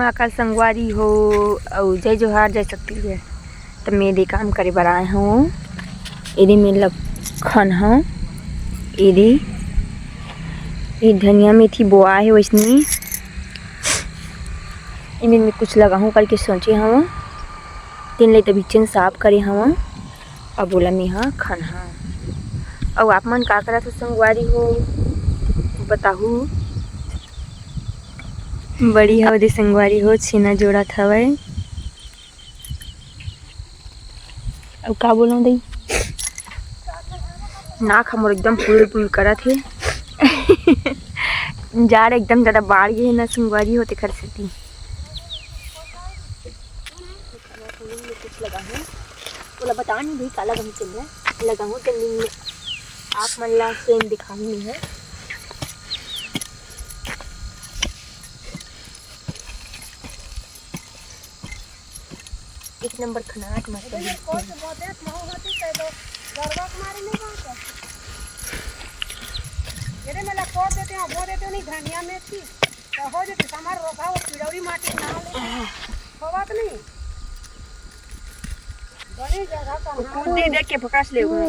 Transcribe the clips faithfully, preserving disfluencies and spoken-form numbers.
महाकाल संगवारी हो, अउ जय जोहार, जय शक्ति। त मैं दे काम करे बर आए हंव। एदे मैं ल खनहंव, एदे, ए धनिया मेथी बोआ हे वइसने। एमे मैं कुछ लगाहूं करके सोचे हंव। तेन ले तभी चेन साफ करे हंव। अब ओला मेहा खनहंव। अउ आप मन का करत हो संगवारी हो, बताहू। बड़ी हव दे संगवारी हो, छेना जोड़त हवय। अउ का बोलूं दई, नाक हमर एकदम पुलुल पुलुल करत हे। जाड़ एकदम ज्यादा बाढ़ गे हे ना संगवारी हो, तेखर सेती। कुछ लगा हूं, ओला बता नहीं भाई, काला बन के मैं लगा हूं, जल्दी में आप मन ला सेम दिखाऊं नहीं है। एक नंबर खनाट मस्त ये बिल्कुल। कोई से बोलते हैं, महू होती तो दो गरबा के मारे नहीं बात है। ये रे, मैं लखोर देते हैं, वो देते हो नहीं, धनिया मेथी, तो हो जाते हमारे रोका, वो पिड़ौरी माटी ना ले। होवत नहीं। बड़ी जगह का वो नाम कूद दे, देख के पकड़ ले ओकरा।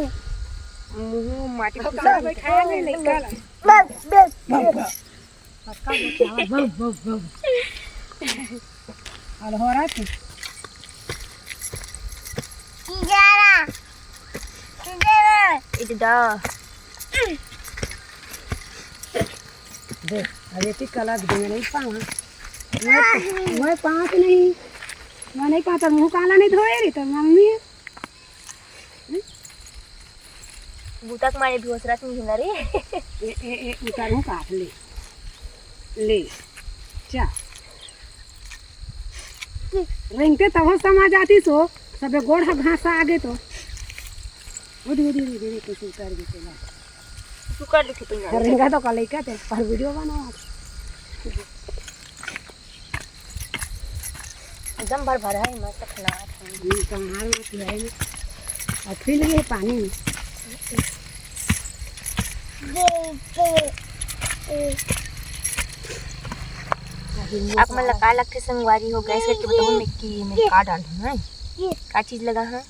मुंह माटी अब घुसा कहाँ दे। बैठाया नहीं, लइका ला। बस, बस, बस। पक्का वो क्या है? Bomb, bomb, bomb. और हो रहा है? इधर आ। इधर आ। इधर आ। देख, अब एती कला भी मैं नहीं पावा। मैं, मैं पावा कि नहीं? मैं नहीं पावा, तो मुंह काला नहीं धोए रही, तो मम्मी। बूता के मारे भी ओसरत नहीं ना रे। ए, ए, ए, उतारू काट ले। ले। चा। रेंगते तब समा जाती सो, सबे गोड़ ह घास आगे तो। उड़ी, उड़ी, उड़ी, उड़ी, कुछ उतर गई तेला। तू कर लेते तुम। रेंगा तो कलई का ते, पर वीडियो बनाओ। एकदम भर भरा है, मस्त खनात है। हम्म, कमाल मत है। और फिर ये पानी में। आप मन ला का लगथे संगवारी हो, गैस करके बताओ, मैं की, मैं का डालूं, हैं? का चीज लगा, हाँ?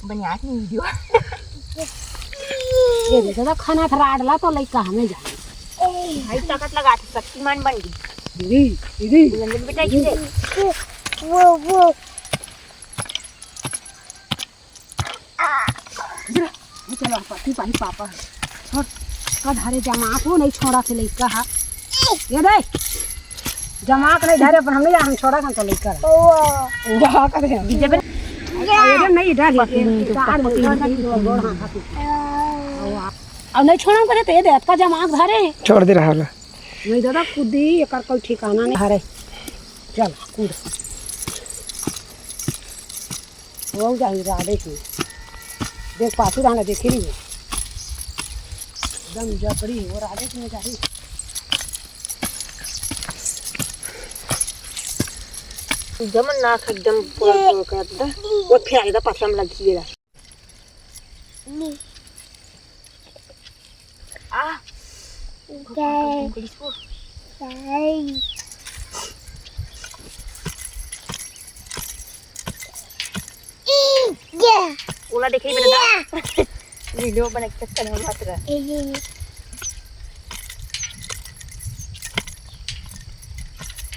बनियात नहीं वीडियो। ये देखो तो खाना था राडला तो लइका हमें जा। भाई ताकत लगा, शक्तिमान बन गई। दीदी, दीदी। गुलाब जामुन बेटा, इसे। वो, वो। आ। ये चलो, पति भाई पापा है। छोड़, का धारे जमा तो नहीं छोड़ा थे लइका हा। ये दे। जमा के नहीं धरे, पर हमने हम छोड़ा खान तो लेकर। वाह। वाह, करे हम। डीजे पे। ये नहीं डर, पकड़ी ये तो, पकड़ी। और नहीं छोड़ा करे तो ये दे, अतका जमा के धरे। छोड़ दे रहा ला। नहीं दादा, कूदी, एकर कोई ठिकाना नहीं। धरे। चल, कूद। हो जाही राधे की। देख पाछू रहना, देखे नहीं। एकदम जबरी हो राधे की, में जाही। जमन नाक एकदम पूरा ये। पूरा कर दे। वो फेर आएगा, पाछा में लगी है। आ। गए। गए। ई, ये। ओला देखे ही बेटा। ये। वीडियो बना के चक्कर में मत रह। ये, ये, ये।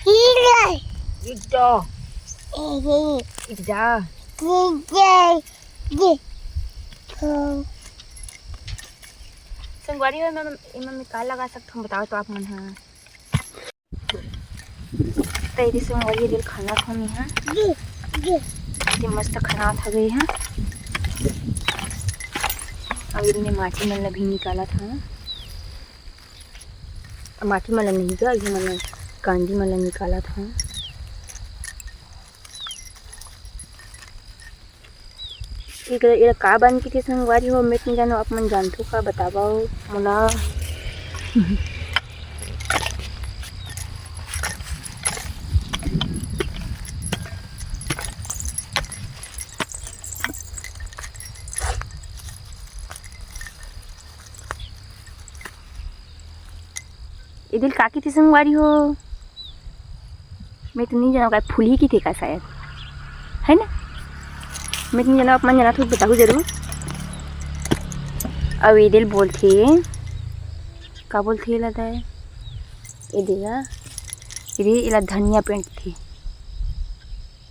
ये ले। इधर। ये, ये, ये। इधर। ये, ये, ये। हाँ। संगवारी हो, एमा, एमा मैं का लगा सकथव, बताओ तो आप मन ह। त एदे संगवारी, एदे ल खनात हन इहाँ। ये मस्त खनात हवे इहाँ। अउ एदे में माटी मन ल भी निकालत हन। माटी मन ल नहीं गा, ये मन ल, कांदी मन ल निकालत हन। एकर, एला का बन के थे संगवारी हो, मैं तो नइ जानव, आप मन जानथो का, बतावव मोला। एदे ल का कथे संगवारी हो? मैं तो नहीं जाना, काय फूलही की थे का शायद, है ना? मैं तो नहीं जाना, आप मन जाना तो बताहू जरूर। अब ये दिल बोलथे, का बोलथे एला दाय? ये देगा, ये दे, एला धनिया पेड़ थे।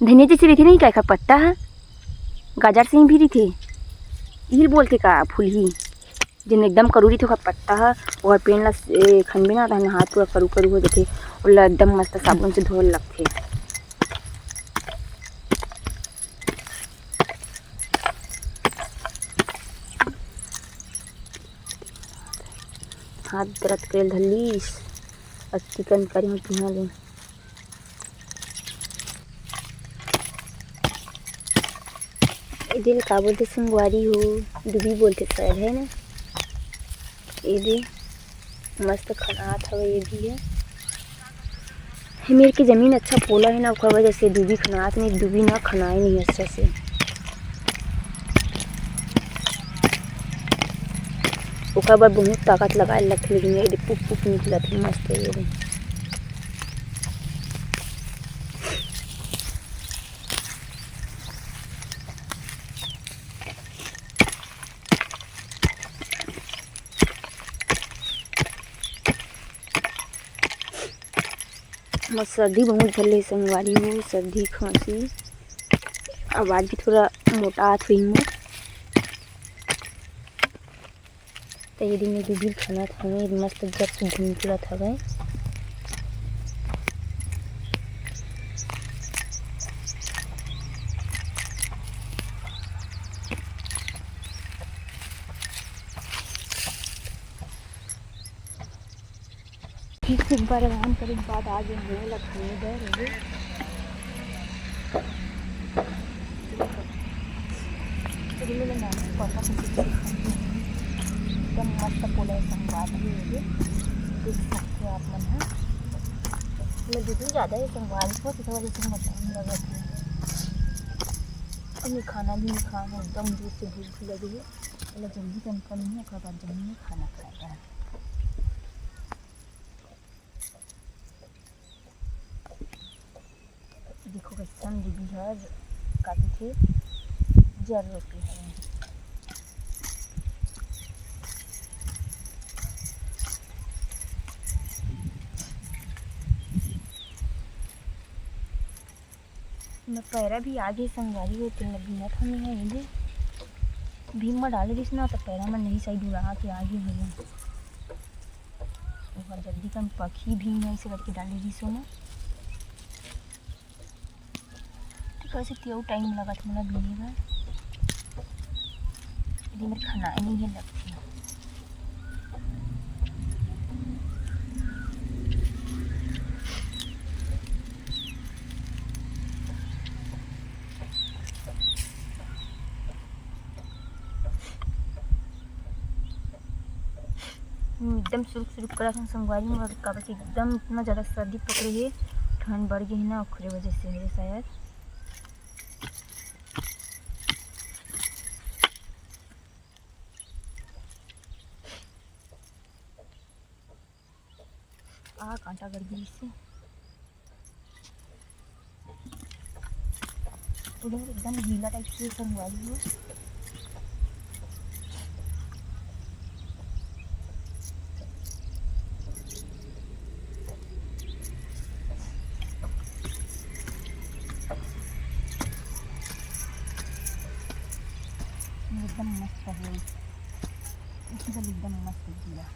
धनिया जैसे रहिथे नहीं, काय का पत्ता ह, गाजर से भी रहिथे, इही ल बोलथे का फूलही। जेन एकदम करू रहिथे ओकर पत्ता ह, ओकर पेड़ ला, ए, खनबे ना, तहन हाथ पूरा करू करू हो जथे। ओला एकदम मस्त साबुन से धोए ल लगथे। हाथ दर्द करे ल धर लीस, अतिकन करे हो तिहाँ ले। ए दिल का बोलथे संगवारी हो, दुबी बोलथे शायद, है ना? ए दे, मस्त खनात हवे ये भी है। हे मेर के जमीन अच्छा पोला है ना, ओकर वजह से दुबी खनात नहीं, दुबी ना खनाए नहीं अच्छा से। ओकर बर बहुत ताकत लगाए लगथे, लेकिन ये दे पुक पुक निकलत है मस्त ये दे। मोर सर्दी बहुत झन ले संगवारी हो, सर्दी खांसी, आवाज भी थोड़ा मोटा आत हुई मोर। त ये दिन में दुबी ल खनात हवे, मस्त जब से धुन चलत हवे। फिर से एक बार आराम करे के बाद आ गए हैं लखनऊ गए रहे। एकदम मस्त पोला संगवारी है ये, देख सकते हो आप मन ह। मैं दीदी ज़्यादा ही संगवारी को तो वजह से मैं टाइम लगा थी। अभी खाना भी नहीं खाया है, एकदम दूर से भूख भी लगी है। पहले जल्दी कम कम नहीं, ओकर बाद जल्दी खाना खाएगा। देखो कइसन दीदी ह काटथे, जर रोटी हवे। मैं पैरा भी आगे संगवारी हो, तेन लगी न थमे है ये। भीम में डाले दिस ना, तो पैरा में नहीं सही डुला के आगे हो। ओकर जल्दी कन पखी भी नहीं से करके डाले दिस ना। ठीक है, से तेउ टाइम लगा था मोला बीने बर। यदि मेरे खाना नहीं है लगती। हम्म, एकदम सुरुक सुरुक करत हन संगवारी मन, काबर कि एकदम इतना ज्यादा सर्दी पकड़े हे, ठंड बढ़ गई है ना, ओकरे वजह से हरे शायद। आ कांटा गड़ गई इससे। उधर एकदम गीला टाइप से संगवारी हो। एकदम मस्त है, एकदम, एकदम मस्त दिया।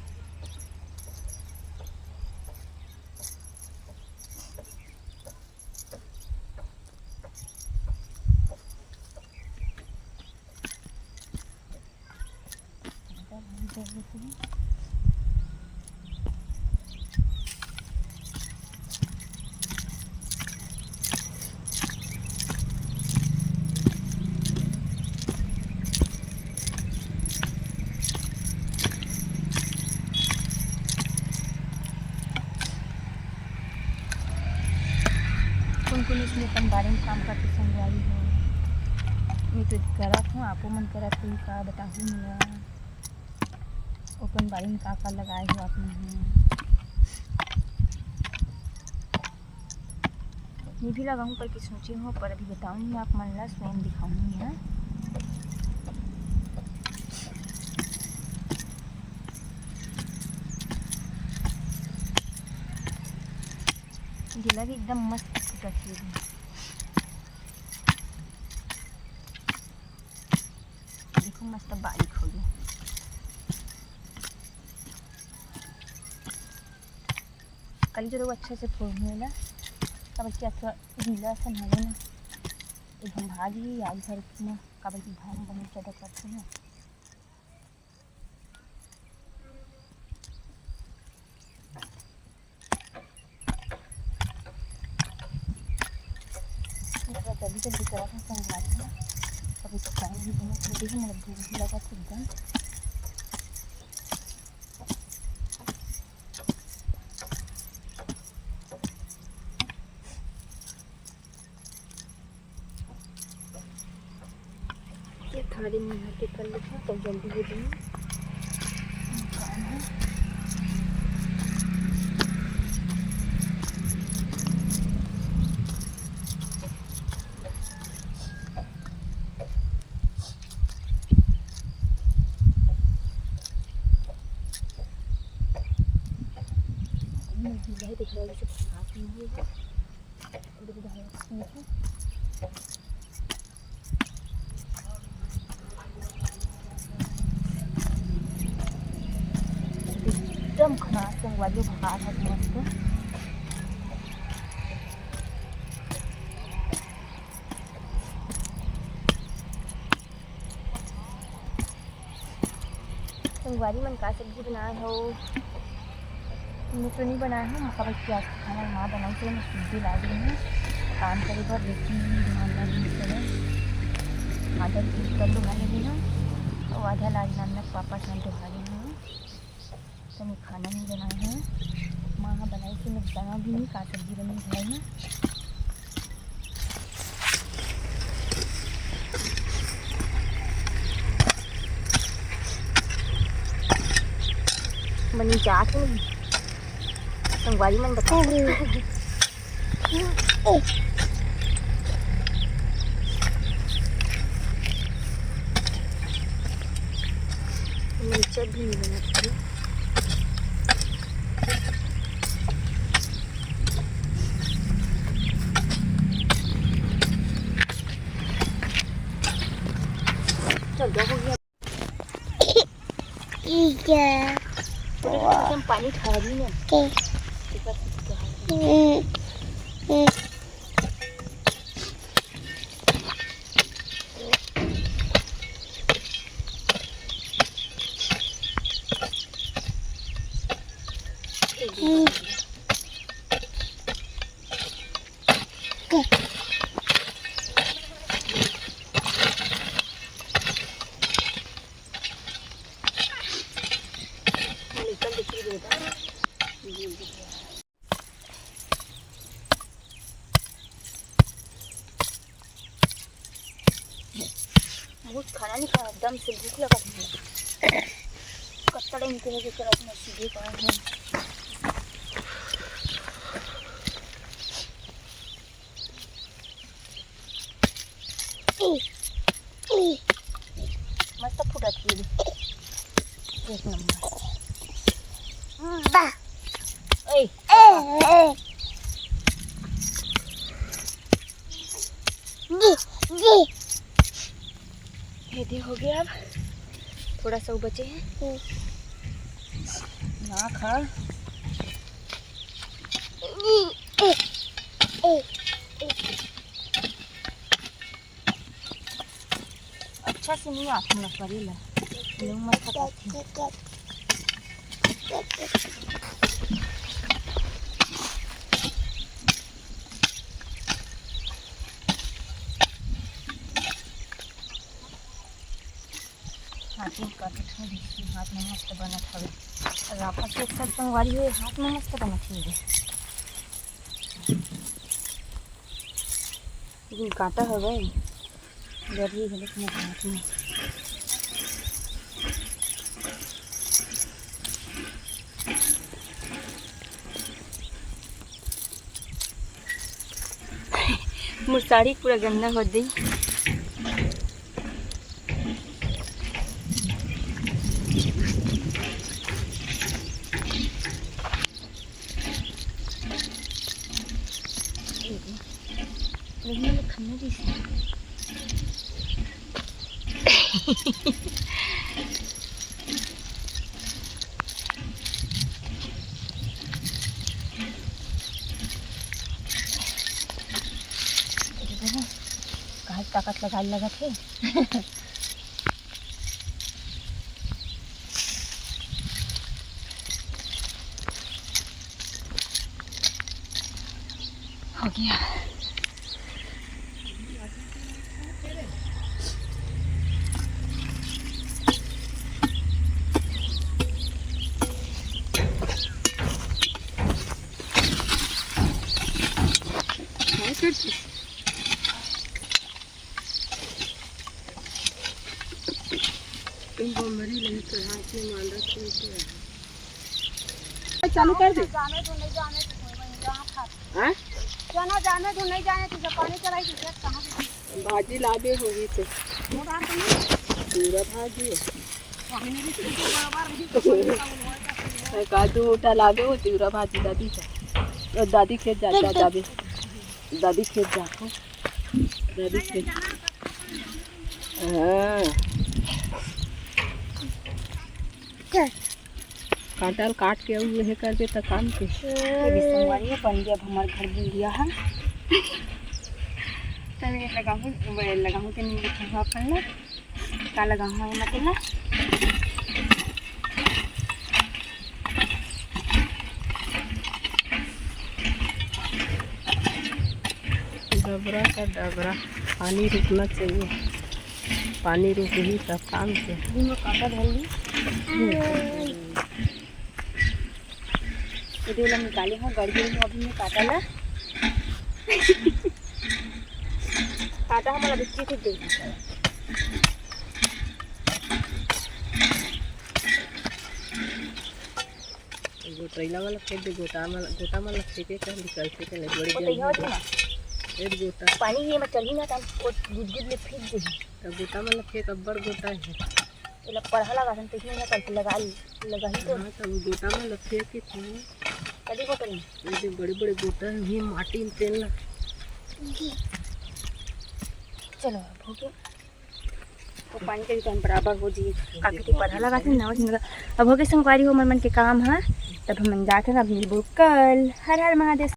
कौन कौन इसमें अपन बारे में काम करते संगवारी हो? मैं तो करत हूँ, आपो मन करत हो का बताहू मोला। अपन बारी में का का लगाए हो आप मन ह? ये भी लगाऊं करके सोचे हूँ, पर अभी बताऊंगी आप मन ला, स्वयं दिखाऊंगी, हाँ। गिला भी एकदम मस्त फूटत हे। देखो, मस्त बारीक हो गया। कल जरूर अच्छा से फोड़नी ला, काबर कि अथवा गीला असन हवे ना, एकदम भाजी आज भर में, काबर कि भाजी बहुत ज्यादा पड़थे ना। जल्दी जल्दी करत हूँ संगवारी, अभी तो टाइम भी बहुत लगे है, मतलब भूख भी लगत हे एकदम। ये थाली में यहाँ पे कर लेते हैं, तो जल्दी हो जाएंगे। एकदम खनास संगवारी, भात ह मस्त। संगवारी मन का सब्जी बनाए हो? मैं तो नहीं बनाए हूँ, मक्का भाई प्याज का खाना माँ बनाई से मैं सीधी ला दी हूँ काम करे बर, लेकिन ध्यान ना दी करे आधा चीज कर लूँगा लेकिन हूँ, और आधा लाल नाम पापा से तो खा लेना हूँ। तो मैं खाना नहीं बनाए हूँ, माँ बनाई से मैं बना भी नहीं, का सब्जी बनी घर में। बनी जात हे, संगवारी मन बता। मिर्चा भी नहीं बनत हे। चल, जा, हो गया। ठीक है। थोड़ा सा हम पानी ठहरी ना। ठीक। ठीक है। हम्म, हम्म। बहुत खाना नहीं खाया, एकदम से भूख लगा था। कत्ता टाइम के हो गया, रात में सीधे पाए हैं। मस्त फुटत हे। एक नंबर। वाह। ए। ए, ए। जी, जी। ये दे हो गया, अब थोड़ा सा वो बचे हैं। हम्म। ना खा। जी, ए, ए, ए। अच्छा से नहीं आथे मोला करे ला, लोग मत पकाथे। हाथ में काटत हूँ, हाथ में मस्त बनत हवे। राफा के एक साथ संगवारी हुए, हाथ में मस्त बनत हवे। लेकिन कांटा हवे, जरूरी है, लेकिन हाथ में। मोर साड़ी पूरा गंदा हो दी। काहे ताकत लगा लगत हे। हो गया। तुम बमरी नहीं चढ़ा के मांडा क्यों किया है? चालू कर दे। जाने दो, नहीं जाने दो, कोई नहीं, यहाँ खा। हाँ? चना जाने दो, नहीं जाने दो, जब पानी चलाई तो कहाँ से? भाजी लाबे होही तो। मोटार तो नहीं। पूरा भाजी है। पानी नहीं तो बराबर नहीं तो कोई नहीं का बोलवाए का। का दू ओटा लाबे हो, तिवरा भाजी दादी का। और दादी खेत जा, जा, जाबे। दादी खेत जा, हो। दादी खेत। हाँ। काटल काट के अउ एहे करबे त काम के। अभी संगवारी है, बन गया अब हमार घर बन गया है। तब ये लगाहूँ, वो लगाहूँ के नहीं लिखा हुआ अपन ना। का लगाहूँ है मतलब? डबरा का डबरा, पानी रुकना चाहिए। पानी रुकही तब काम के। दिन में काटा धर ली। ये दे ला निकाले हो, गड़ गई हो अभी मैं काटा ला। काटा हमारा बिक्री ठीक दे। गोटैला वाला फेंक दे, गोटा वाला, गोटा वाला फेंके का निकलते के नहीं, बड़ी वो तो जल्दी यहाँ हो। थी ना। एक गोटा। पानी ये में चली ना, तब वो गुदगुद में फेंक दे। तो गोटा वाला फेंक, अब्बड़ गोटा है। ये लग पढ़ा लगा सन, तो इसमें ना करके लगा ली, लगा ही तो। हाँ, तो वो गोटा वाला फेंक के था। कभी गोटा नहीं। ये जो बड़े बड़े गोटा है, ये माटी में तेल ना। चलो, अब हो गया। वो पानी के भी तो हम बराबर हो जी। काफी के पढ़ा लगा सन ना, अब हो गए संगवारी हो मन मन के काम है, तब हम जाते हैं, अब मिलबो कल। हर हर महादेव।